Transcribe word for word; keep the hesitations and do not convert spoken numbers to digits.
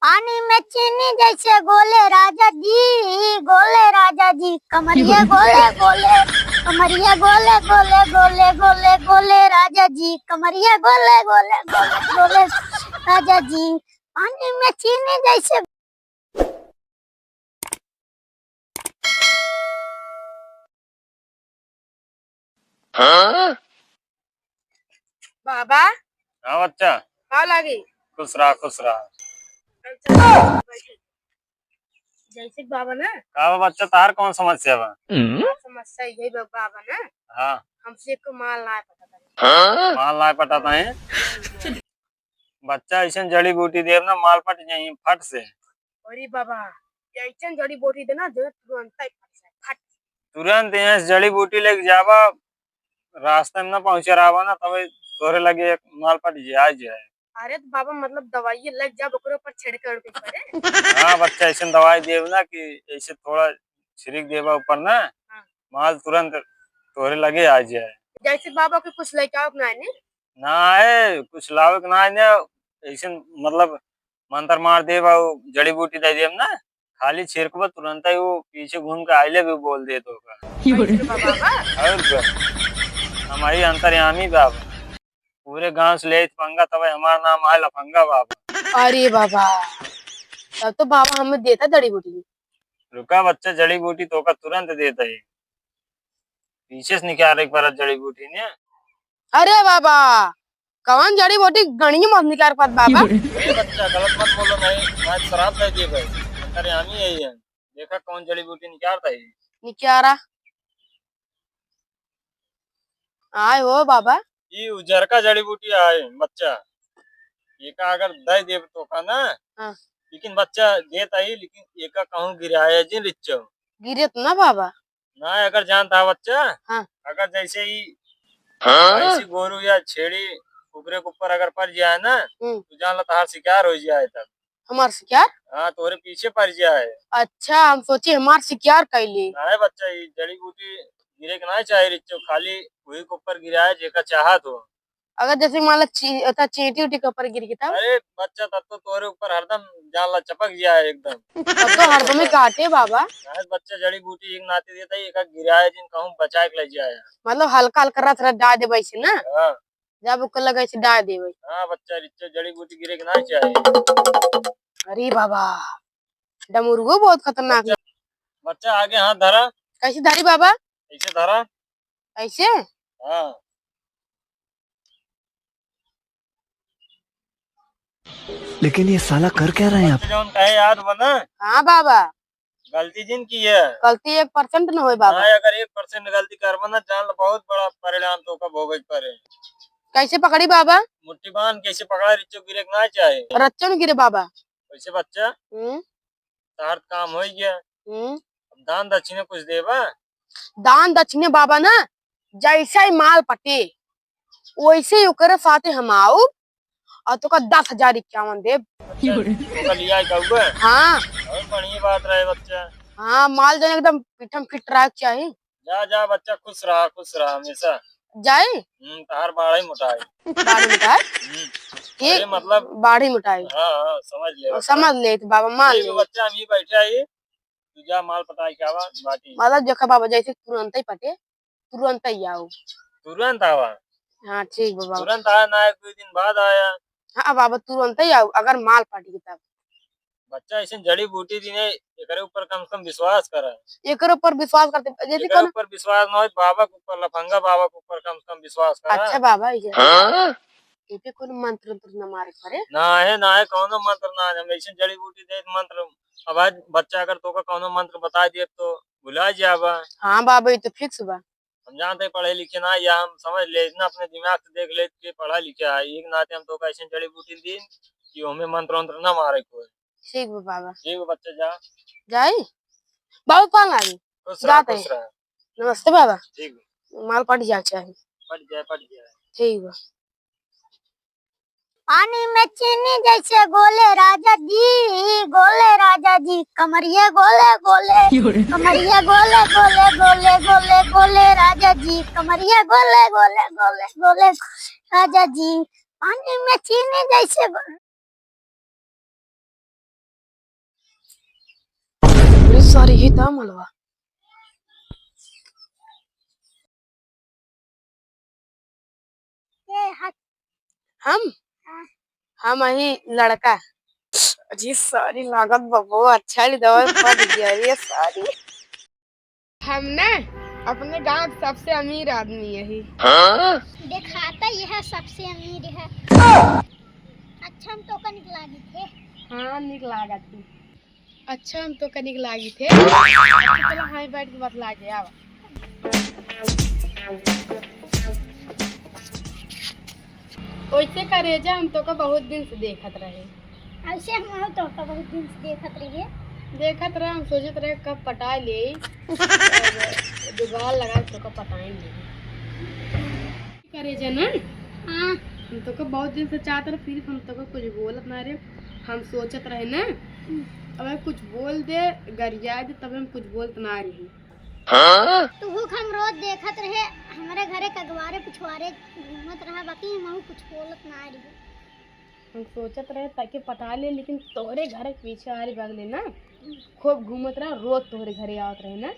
पानी में चीनी जैसे गोले राजा जी, गोले राजा जी, कमरिया गोले गोले, कमरिया गोले गोले, गोले गोले, गोले राजा जी, कमरिया गोले गोले, गोले गोले, राजा जी, पानी में चीनी जैसे। हाँ? बाबा। हाँ बच्चा। का लागी? खुश रहा, खुश रहा। जैसे बाबा ना। का बा बच्चा, तार कौन समस्या बा? हम्म? समस्या यही बा बाबा ना। हाँ। हमसे एक माल ना पटाता। हाँ? माल ना पटाता है? बच्चा, ऐसन जड़ी बूटी देब ना, माल पट जाई फट से। अरे बाबा, ऐसन जड़ी बूटी देना जो तुरंत ही फट जाए, फट। तुरंत यहाँ से जड़ी बूटी लेके जाबा, रास्ते में ना पहुँचे रहबा ना, तबे तोरे लगे एक माल पट जाए जाए। अरे तो बाबा, मतलब दवाई लग जाब, ओकरे ऊपर छिड़के उड़के पड़े। हाँ बच्चा, ऐसन दवाई देब ना कि ऐसे थोड़ा छिड़क देबा ऊपर ना, हाँ। माल तुरंत तोरे लगे आ जाए। जैसे बाबा के कुछ लेके आओ ना, नहीं? ना है, कुछ लावे के ना है, ऐसे मतलब मंत्र मार देब, जड़ी बूटी दे देब ना, खाली छिड़कबा तुरंत ही वो पीछे घूम के "I love you" बोल दे तो का। अरे बाबा। और का? हमारी अंतर्यामी बाबा। पूरे गांव से लेत पंगा, तबे हमार नाम है लफंगा बाबा। अरे बाबा, तब तो बाबा हमें देता जड़ी बूटी। रुका बच्चा, जड़ी बूटी तोका तुरंत देता है। पीछे से निकाल एक बार जड़ी बूटी ने। अरे बाबा, कौन जड़ी बूटी गणिये मत निकाल पात बाबा। ए बच्चा, गलत मत बोलो, नहीं, मैं शराब दे दिए भाई। अंतर्यामी है ये। देखा कौन जड़ी बूटी निकारता है। निकारा। आय हो बाबा। ई उजरका जड़ी बूटी आय बच्चा। एका अगर दे देब तोका ना, हाँ। लेकिन बच्चा देत आई, लेकिन एका कहूँ गिराया जिन रिच्चो। गिरत ना बाबा। ना, अगर जानता है बच्चा, हाँ। अगर जैसे ही हाँ? भैंसी गोरू या छेड़ी कुकरे के ऊपर अगर पड़ जाए ना, हम्म। तो जान ला तहार शिकार हो जाए तब। हमार शिकार? हाँ, तोरे पीछे पड़ जाए। अच्छा, हम सोची हमार शिकार कैली। नहीं बच्चा, ये जड़ी बूटी गिरे के नहीं चाहे रिच्चो, खाली वही के ऊपर गिराए जेका चाहत हो। अगर जैसे मान ला ची-, अच्छा, चींटी उटी के ऊपर गिर गई तब? अरे बच्चा, तब तो तोरे ऊपर हरदम जान ला चपक जाए एकदम। तब तो हरदम ही काटे बाबा। नहीं बच्चा, जड़ी बूटी एक नाते देता है, एक गिराए जिन कहूँ बचाए के ले जाए। मतलब हल्का हल्का रस रस डाल दे वैसे ना? हाँ। जब ओकर लगे से डाल देवे। हाँ बच्चा, रिच्चो जड़ी बूटी गिरे के ना चाहे। अरे बाबा, डमरुओ बहुत खतरनाक बच्चा, है। बच्चा आगे हाथ धरा। कैसे धरी बाबा? ऐसे धरा। ऐसे? हाँ। लेकिन ये साला कर क्या रहा है यहाँ पे? बच्चा जौन कहे याद बना। हाँ बाबा। गलती जिन की है। गलती एक percent न होए बाबा। हाँ, अगर एक percent गलती करबा ना, जान ला बहुत बड़ा परिणाम तोका भोगे के पड़े। कैसे पकड़ी बाबा? मुट्ठी बांध के ऐसे पकड़ा, रिच्चो गिरे के ना चाहे। रच्चो न गिरे बाबा। वैसे बच्चा, हम्म। तहार काम हो गया। हम्म। अब दान दक्षिणा कुछ देबा? दान दक्षिणा बाबा ना, जैसे ही माल पटे, वैसे ही ओकरे साथे हम आउब और तोका दस हजार इक्यावन देब। अच्छा, तोका लिया है कउआ? हाँ। बहुत बढ़िया बात रहे बच्चा। हाँ, माल जौन एकदम पीठम फिट रहे के चाही। जा, जा बच्चा, खुश रहा, खुश रहा हमेशा। जाई? हम्म, तहार बाढ़ ही मोटाई। बाढ़ मोटाई? हम्म। ठीक, अरे मतलब बाढ़ ही मोटाई। हाँ, हाँ, समझ ले और बच्चा। समझ ले तो बाबा, मान ठीक है ले। बच्चा, हम ही बैठे आई, तू जा माल पटाई के आवा, बाटी। मतलब देखा बाबा, जैसे तुरंत ही पटे, तुरंत ही आओ। तुरंत आवा? हाँ, ठीक बा बाबा। तुरंत आया ना, एक दो दिन बाद आया। हाँ बाबा, तुरंत ही आओ, अगर माल पट गई तब। बच्चा, ऐसे जड़ी बूटी दी नहीं, एकरे ऊपर कम से कम विश्वास करा। एकरे ऊपर विश्वास करते, जैसे एकरे कोनो ऊपर विश्वास ना हो, बाबा के ऊपर, लफंगा बाबा के ऊपर कम से कम विश्वास करा। अच्छा बाबा, ये हाँ? ये पे कोनो मंत्र उंत्र न मारे पड़े? ना है, ना है, कोनो मंत्र ना है। हम ऐसे जड़ी बूटी दे मंत्र, अब आज बच्चा अगर तोका कोनो मंत्र बता दिए तो भुला जाबा। हाँ बाबा, ये तो fix बा। हम जानते पढ़े लिखे ना, या हम समझ ले, इतना अपने दिमाग से देख ले कि पढ़ा लिखा है, एक नाते हम तोका ऐसे जड़ी बूटी दी कि हमें मंत्र उंत्र ना मारे कोई। ठीक बा बाबा। ठीक बा बच्चा, जा। जाई? बाबू पान लागी। खुश रहा, जाते। खुश रहा। नमस्ते बाबा। ठीक बा। माल पट जाए चाही। पट जाए, पट जाए। ठीक बा। पानी में चीनी जैसे गोले राजा जी, गोले राजा जी, कमरिया गोले गोले, कमरिया गोले गोले, गोले गोले, गोले राजा जी, कमरिया गोले गोले, गोले गोले, राजा जी, पानी में चीनी जैसे गोले। सारी ही था मलवा। ए, हट। हम? हाँ। हम अही लड़का। अजी, सारी लागत बबो, अच्छा नहीं दवा पड़ गया रे, सारी। हम ना अपने गांव के सबसे अमीर आदमी यही। हाँ? देखाता यह सबसे अमीर है। अच्छा, हम तो का निक लागी थे। हाँ, निक लागत ही। अच्छा, हम तो का निक लागी थे। अच्छा, चलो, हाँ, बैठ के बतला के आवा। वैसे करेजा, हम तो का बहुत दिन से देखत रहे। ऐसे हम तो का बहुत दिन से देखत रहे। देखत रहे, हम सोचत रहे कब पटा ले, और जुगाड़ लगा के तो का पटाएंगे। करेजा ना? हाँ। हम तो का बहुत दिन से चाहत रहे, फिर हम तो का कुछ बोलत ना रहे। हम सोचत रहे ना, हम्म। अब कुछ बोल दे, गरिया दे, तब हम कुछ बोलत ना रही। हाँ? तू हुक हम रोज देखत रहे, हमारे घरे कगवारे पिछवारे घूमत रहा, बाकी हम कुछ बोलत ना रही। हम सोचत रहे ताकि पटा ले, लेकिन तोहरे घर के पीछे वाली बगले ना खूब घूमत रहा, रोज तोहरे घरे आवत रहे ना।